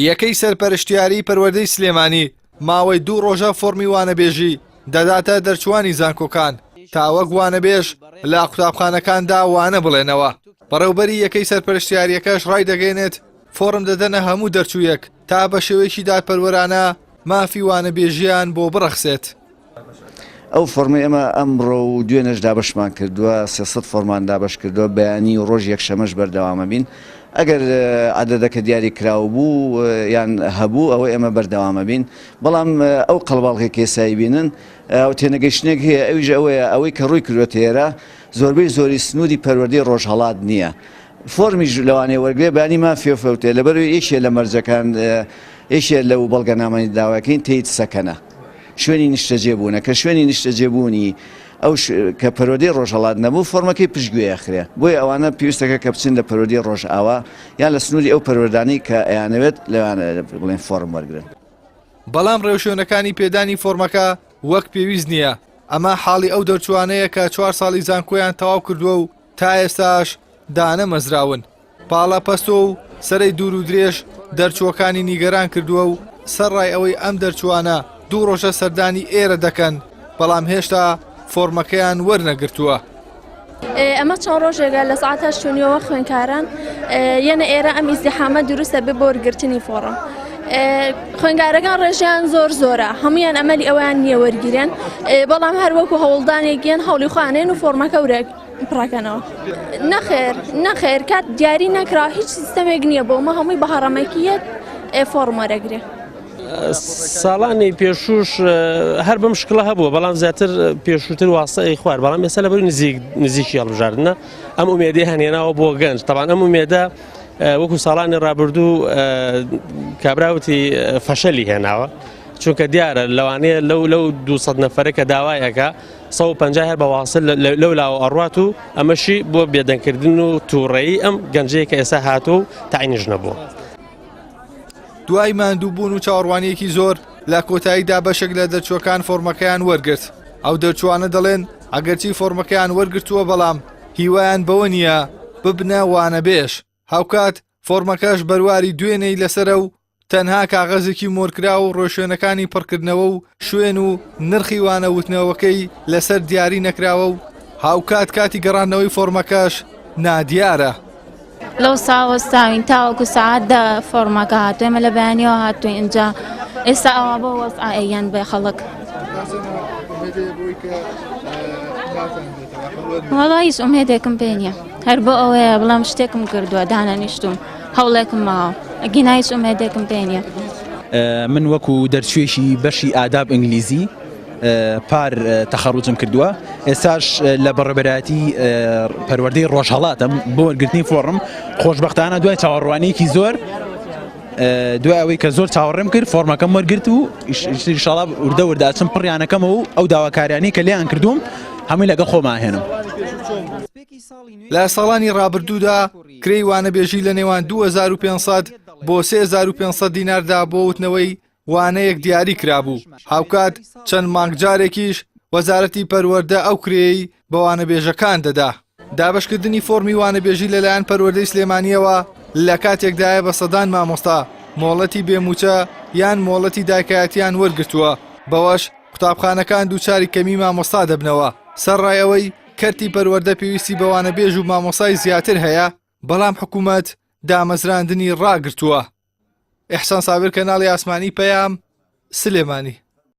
یەکەی سەرپەرشتیاری پەروەردەی سلێمانی ماوەی دوو ڕۆژە فۆڕمی وانەبێژی دەداتە دەرچووانی زانکۆکان تا وەک وانەبێژ لە قوتابخانەکاندا وانە بڵێنەوە. بەڕێوبەری یەکەی سەرپەرشتیارییەکەش ڕایدەگەیەنێت، فۆڕم دەدەنە هەموو دەرچوویەک تا بە شێوەیەکی دادپەروەرانە مافی وانەبێژییان بۆ بڕەخسێت. ئەو فۆرمەی ئێمە ئەمڕۆ و دوێنێش دابەشمان کردووە، 300 فۆرمان دابەش کردووە، بەیانی و ڕۆژی یەکشەمەش بەردەوامە بین. ئەگەر عەدەدەکە دیاری کراو بوو یان هەبوو ئەوە ئێمە بەردەوامە بین. بەڵام ئەو قەڵباڵغی کە ئێستا ئەیبینن ئەو تێنەگەیشتنێک هەیە ئەویش ئەوەیە ئەوەی کە ڕووی کردووەتە ئێرە زۆربەی زۆری سنووری پەروەردەی ڕۆژهەڵات نییە. فۆرمیش لەوانەیە وەرگرێ بەیانی مافی فەوتێ لەبەرئەوەی یەکێ لە مەرجەکان یەکێ لەو بەڵگەنامانەی داواکەین تێیت سەکەنە. شوێنی نیشتەجێ بوونە کە شوێنی نیشتەجێ بوونی ئەو کە پەرۆدەی ڕۆژهەڵات نەبوو فۆرمەکەی پشتگوێ ئەخرێ بۆیە ئەوانە پێویستەکە کە بچن لە پەرۆدەی ڕۆژئاوا یان لە سنووری ئەو پەروەردانەی کە ئەیانەوێت لەوانە بڵێن فۆرم وەرگرن. بەڵام ڕێوشوێنەکانی پێدانی فۆرمەکە وەک پێویست نییە، ئەمە حاڵی ئەو دەرچووانەیە کە چوار ساڵی زانکۆیان تەواو کردووە و تا ئێستاش دانەمەزراون. پاڵە پەستۆ و سەرەی دوور و درێژ دەرچووەکانی نیگەران کردووە و سەرڕای ئەوەی ئەم دەرچووانە دوو ڕۆژە سەردانی ئێرە دەکەن، بەڵام هێشتا فۆرمەکەیان وەرنەگرتووە. ئەمە چەند ڕۆژێکە لە سەعات هەشت و نیوەوە خوێندکاران یەنە ئێرە ئەم ئیزدیحامە دروستە بێ بۆ وەرگرتنی فۆڕم. خوێندکارەکان ڕێژیان زۆر زۆرە هەمویان ئەمەلی ئەویان نییە وەرگیرێن بەڵام هەر وەکو هەوڵدانێکیان هەوڵی خوانێن و فۆرمەکە ورە پڕەکەنەوە نەخێر نەخێر کات دیاری نەکرا هیچ سیستەمێک نییە بۆ مە هەمووی بە هەڕەمەکیەت فۆڕم وەرەگرێ. ساڵانی پێشوش هەر بەم شکڵە هەبووە بەڵام زیاتر پێشووتر واسەی خوار بەڵام ئێستا لەبەر نزیک نزیکی هەڵبژاردنە ئەم ئومێدی هەنێناوە بۆ گەنج تەبان ئەم ئومێدە وەکو ساڵانی ڕابردوو کابراوتی فەشەلی هێناوە چونکە دیارە لەوانەیە لەو لەو 200 نەفرە کە داوایەکە 150 هەر بە واسل لەو لاوە ئەڕات و ئەمەشی بۆ بێدەنگکردن و تووڕەیی ئەم گەنجەیە کە ئێستا هاتوو و تاینیش نەبوو. دوای ماندووبوون و چاوەڕوانییەکی زۆر، لە کۆتاییدا بەشێک لە دەرچووەکان فۆرمەکەیان وەرگرت. ئەو دەرچووانە دەڵێن، ئەگەرچی فۆرمەکەیان وەرگرتووە، بەڵام هیوایان بەوە نییە ببنە وانەبێژ. هاوکات فۆرمەکەش بەرواری دوێنێی لەسەرە و تەنها کاغەزێکی مۆرکراو و ڕێوشوێنەکانی پڕکردنەوە و شوێن و نرخی وانەوتنەوەکەی لەسەر دیاری نەکراوە و هاوکات کاتی گەڕاندنەوەی فۆرمەکەش نادیارە. لەو سا وەستاوین تاوەکو سەعات دە فۆرمەکە هاتوو ئێمە لە بەیانیەوە هاتووین ئینجا ئێستا ئەوە بۆ وەزع ئەیەن بە خەڵک. وەڵا هیچ ئومێدێکم پێ نییە هەر بۆ ئەوەیە بڵام شتێکم کردووە دانەنیشتوم هەوڵێکم ماوە ئەگینا هیچ ئومێدێکم پێ نییە. من وەکو دەرچوویەکی بەشی ئاداب ئینگلیزی پار تەخەڕوجم کردووە ئێستاش لە بەڕێبەرایەتی پەروەردەی ڕۆژهەڵاتم بۆ وەرگرتنی فۆڕم خۆشببختانە دوای چاوەڕوانیەکی زۆر دوای ئەوەی کە زۆر چاوەڕێم کرد فۆرمەکەم وەرگرت و ئیشاڵا وردە وردە ئەچم پڕیانەکەمەوە و ئەو داواکاریانەی کە لێیان کردووم هەمووی لەگەڵ خۆمان هێنم. لە ساڵانی ڕابردوودا کرێی وانەبێژی لە نێوان 2500 بۆ 3500 دیناردا بۆ وتنەوەی وانەیەک دیاری کرابوو، هاوکات چەند مانگ جارێکیش وەزارەتی پەروەردە ئەو کرێیەی بە وانەبێژەکان دەدا. دابەشکردنی فۆرمی وانەبێژی لەلایەن پەروەردەی سلێمانییەوە لە کاتێکدایە بە سەدان مامۆستا مۆڵەتی بێ مووچە یان مۆڵەتی دایکایەتیان وەرگرتووە، بەوەش قوتابخانەکان دووچاری کەمی مامۆستا دەبنەوە، سەرڕای ئەوەی کەرتی پەروەردە پێویستی بە وانەبێژ و مامۆستای زیاتر هەیە، بەڵام حکومەت دامەزراندنی ڕاگرتووە. ئیحسان سابر کەناڵی ئاسمانی پەیام، سلێمانی.